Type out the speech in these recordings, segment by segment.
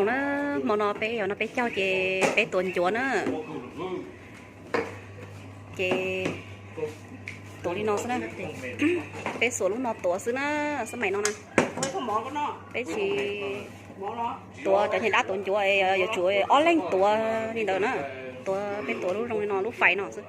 Na, hmo no peb yog no peb caug ces peb tuav ncuav na. Ces tuav li no xwb na. Peb xuas lub no tuav xwb na, xab maim no na. Peb tsis tuav cov niag dab tuav ncuav, yuav tsum ob leeg tuav li ntawd na. Tuav, peb tuav lub zoo li no, lub fais no xwb.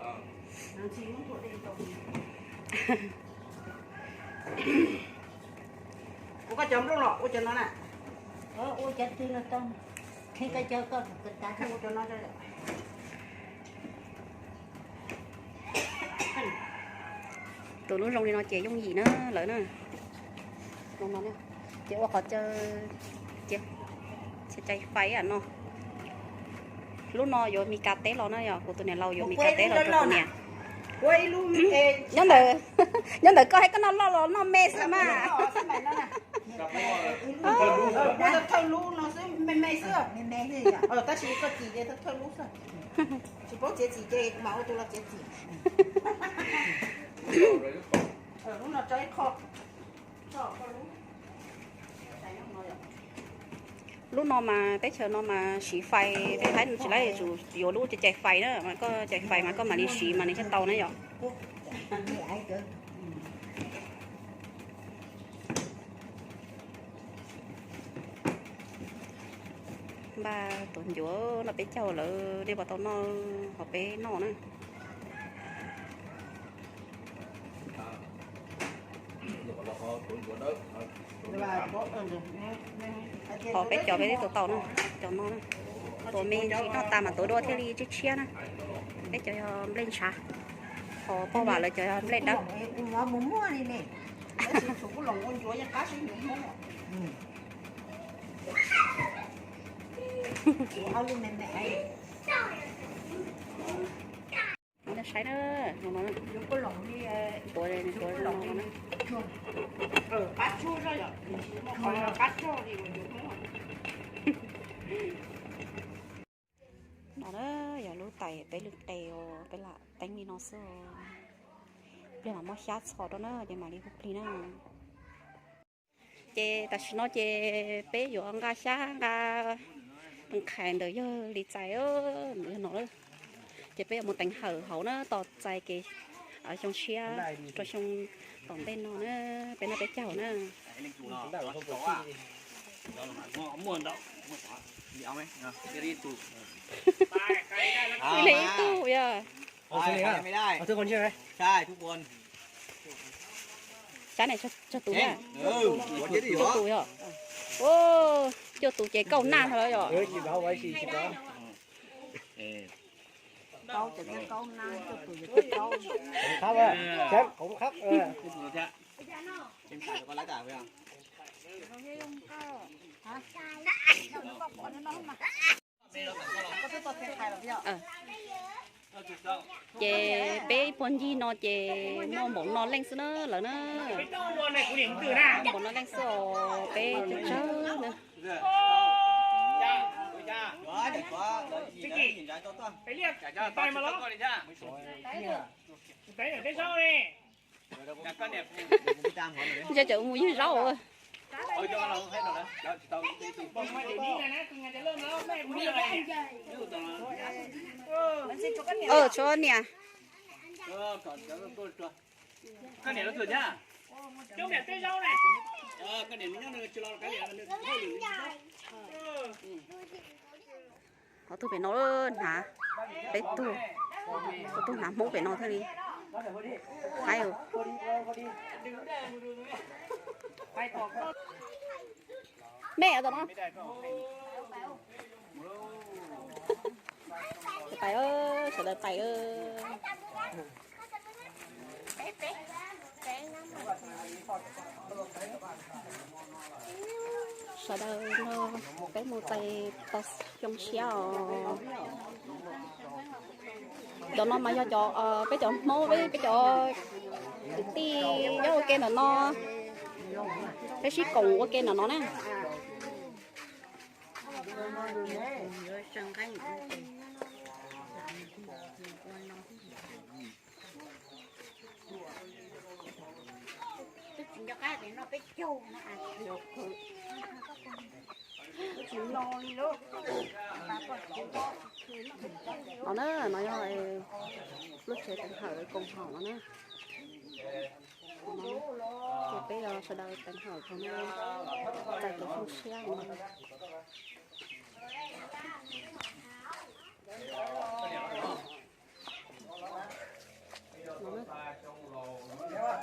Tus lub zoo li no ces yooj yim na lawm na. Ces ua qhov caw, cais fais no. Lub no yuav Mis Kas teb los na, yog kuv tus niam laus yuav Mis Kas teb los rau kuv niam. Nyob ntawm, nyob ntawm koj hais koj noj loj los noj me xwb mas. Lub no mas teb chaws no mas siv fais, peb Thaib tsis laib yuav tsum yuav lub cais fais na, mas koj cais fais mas koj mam li siv mas nws thiaj tau na yom. Npaj tuav ncuav no, peb caug lawm, nej puas tau noj, ho peb noj na. Ho peb cov peb twb tuav tau na, cov no na. Tuav me ntsis noj tas mas tuav dua thiaj li tshiab tshiab na. Peb cov yog nplej ntshav, ho poj vam lawv cov yog nplej dawb. Saib na, tuav, tuav no na. No na yog lub tais peb lwm qe os, peb lam teeb li no xwb. Pliag mam muab xyab txhos rau na ces mam li hu plig na. Ces tam sim no ces peb yuav nqa xyab nqa qhais ntawm yawg Lis txais, ntawm yawg no. Ces peb yuav mus teev hawm hauv na, tos txais kev xyoo tshiab rau xyoo tom ntej no na, peb noj peb caug na. Ib leeg ib tug yog. Xyab ne tsawg tus na? Cuaj tus yog. Cuaj tus ces kaum naj lawm yom. Ces peb ib puag ncig no ces muaj npaum no leej xwb na lawm na. Muaj npaum no leej xwb os, peb tsawg tsawg na. Ntshe cov mus yug zaub. Tshuav niam. Ho tug pem no hnav, peb tug, kuv tug hnav Hmoob pem no thiaj li haib. Me tom no. Pais, sawv daws pais. Sawv daws no, peb mus txais tau xyoo tshiab os. Cov no mas yog cov, peb cov Hmoob, peb cov kwv tij nyob ua ke ntawm no, peb sib koom ua ke ntawm no na. No na, no yog lub tsev teev hawm koom haum no na. Ces peb yog sawv daws teev hawm thaum no, txais kev xyoo tshiab no.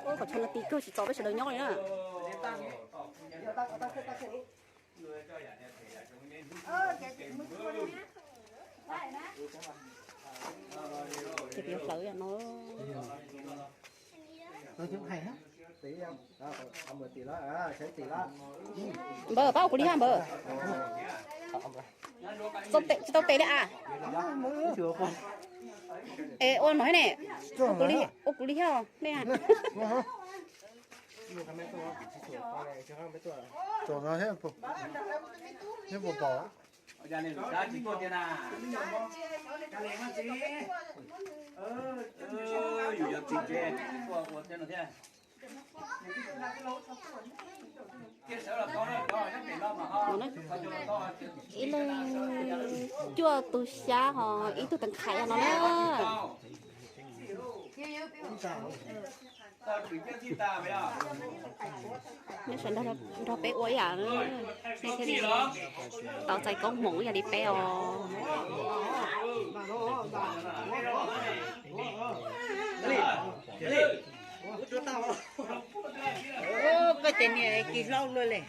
Ua kom tshav no ti kawg tsis txaus peb sawv daws nyob li na. Ces yuav hlawv no. Npawg, pab ua kuv li hab npawg. Tsis tau tes li a. Es ua no ne, ua kuv li hab nej. Ib leeg cuaj tus xyab ho ib tug teev qhais no na. Nej sawv daws nrog peb ua ib yam, nej thiaj li tau txais koob hmoov ib yam li peb os. Koj ces niam tsis hlob luaj li.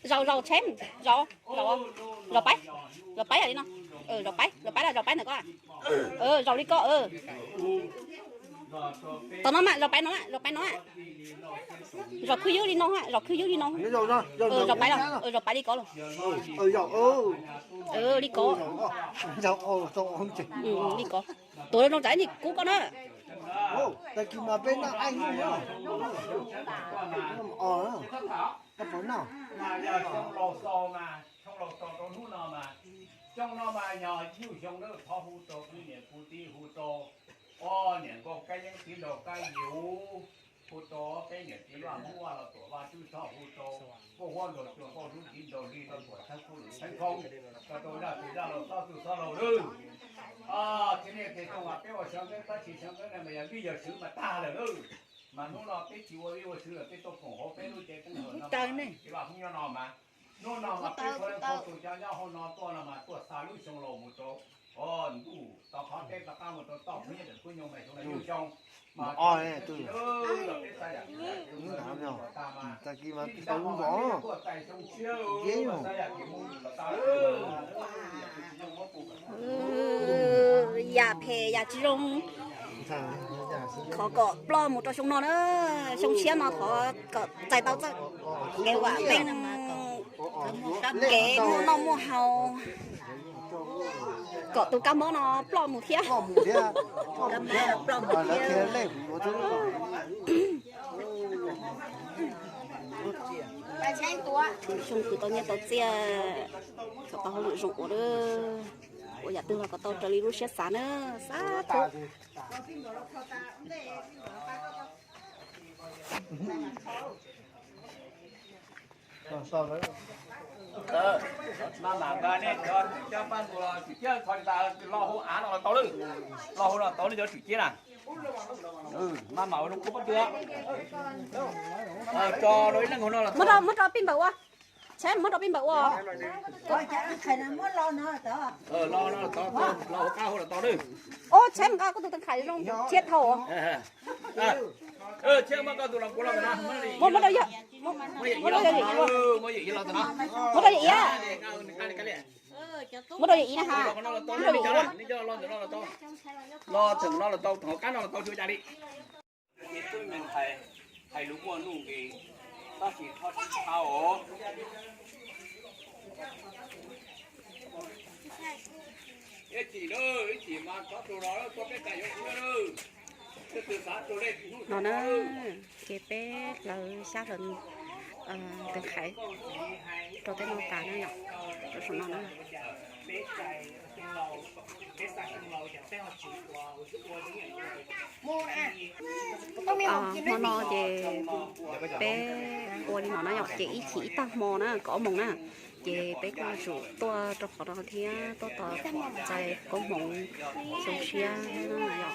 Zaus zaus tsheb, zaus, zaus, zaus paib, zaus paib li no. Zaus paib, zaus paib los zaus paib ntawm koj. Zaus li koj. Tom no mas, zaus paib no, zaus paib no. Zaus khwb ywb li no, zaus khwb ywb li no. Zaus paib los, zaus paib li koj los. Li koj. Li koj. Tuav zoo tsam ib ntsis kub koj na. Xyoo laus xaus mas, xyoo laus xaus rau hnub no mas, xyoo no mas yog nyuj xyoo na, thov hu rau peb niam peb txiv, hu rau ob niam nkauj Kab Yeeb txiv nraug Kab Yus, hu rau peb niam txiv Vaj Hmoob Vaj los tuam Vaj Tswb Tshoj, hu rau Nkauj Huab nraug Cuag Nkauj Hlub txiv nraug Hli los tuam Tshawb Kub Lwm Tshawb Khoob, rau rau zaj txiv zaj laus xob txwj xob laus lawm. Txiv niam txiv tub mas peb ua sawv nkeeb tab sis sawv nkeeb no mas yog vij yog swv mas tag lawm lawm. Mas hnub no peb tsis ua vij ua swv lawm, peb tuaj koom hauv peb lub cev teeb hawm no, txiv Vaj Hmoob nyob no mas, hnub no mas peb txhua leej txhua tus cov nyob hauv no tuaj no mas tuaj xa lub xyoo laus mus rau ntuj, tau qhov teb rov qab mus rau toj khub nyob ntawm khub nyoog mas xyoo no yog xyoo mas tag mas, tag kis mas tau lub vov, yam phem yam tsis zoo. Thov kom ploj mus rau xyoo no na, xyoo tshiab no thov kom txais tau txoj kev vam meej, kev muaj noj muaj haus, kom tus kab mob no ploj mus thiab. Xyoo kuv tau nyiaj tau txiaj, kom tau hauj lwm zoo ua, ua yam twg los kom tau raws li lub siab xav na, xav thub. Maj mam nqa nej cov paj ntuj los tswm ciab, txhos li tas los hauv av no los tau lawm, los hauv no tau nej cov tswm ciab na. Maj mam ua zoo kub pob tw. Tso rau ib leeg hauv no los tau. Muab rau pij npawm ua, tsheb muab rau pij npawm ua. Los no los tau, los hauv qab hauv los tau lawm. Ub, tsheb nqa koj tus teev qhais zoo thiab dhau. Tsheb muab koj tus los kuv los na. Muab, muab rau yawm, muab rau yawm ib los, muab rau yawm ib, muab rau yawm ib na ha. Muab rau yawm ib, los tseem no los tau, hauv qab no los tau tsis ua cas li. Hais lus muaj nuj nqis, tab sis txhob sib txhawb os. Ib chim na, ib chim mas txhob rau los tua peb tas yuav kuv na. No na, ces peb hlawv xyab hlawv teev qhaiv rau tej no tas na yom, rau saum no na. Hmo no ces peb ua li no na yom, ces ib chim ib tag hmo na, kaum ob moos na, ces peb kuj yuav tsum tuaj rau qhov no thiab tuaj tos txais koob hmoov xyoo tshiab na yom.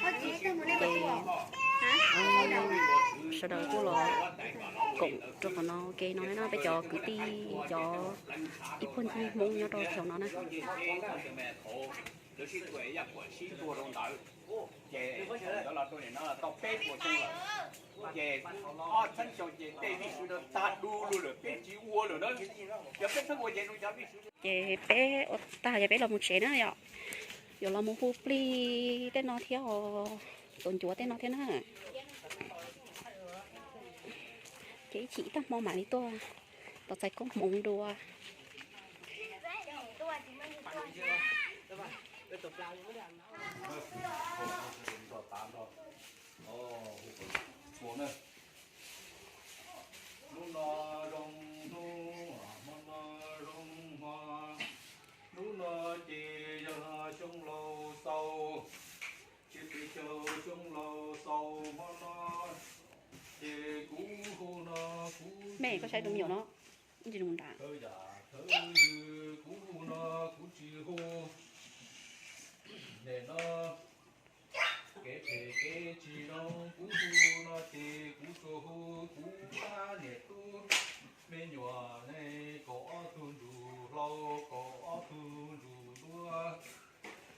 Ces sawv daws kuj los koom rau qhov no ke no na, peb cov kwv tij cov ib puag ncig Hmoob nyob rau chaw no na. Ces peb ua tag ces peb los mus tsev na yom, yuav los mus hu plig tej no thiab os, tus ncuav tej no thiab na. Ces ib chim ib tag hmo mam li tuaj tos txais koob hmoov dua. Hnub no zoo hnub, hmo no zoo hmo, hnub no ces yog xyoo laus xaus, ces peb caug xyoo laus xaus hmo no, ces kuv hu no kuv tsis hu, thawj yam thawj yws kuv hu no kuv tsis hu, nim no kev phem kev tsis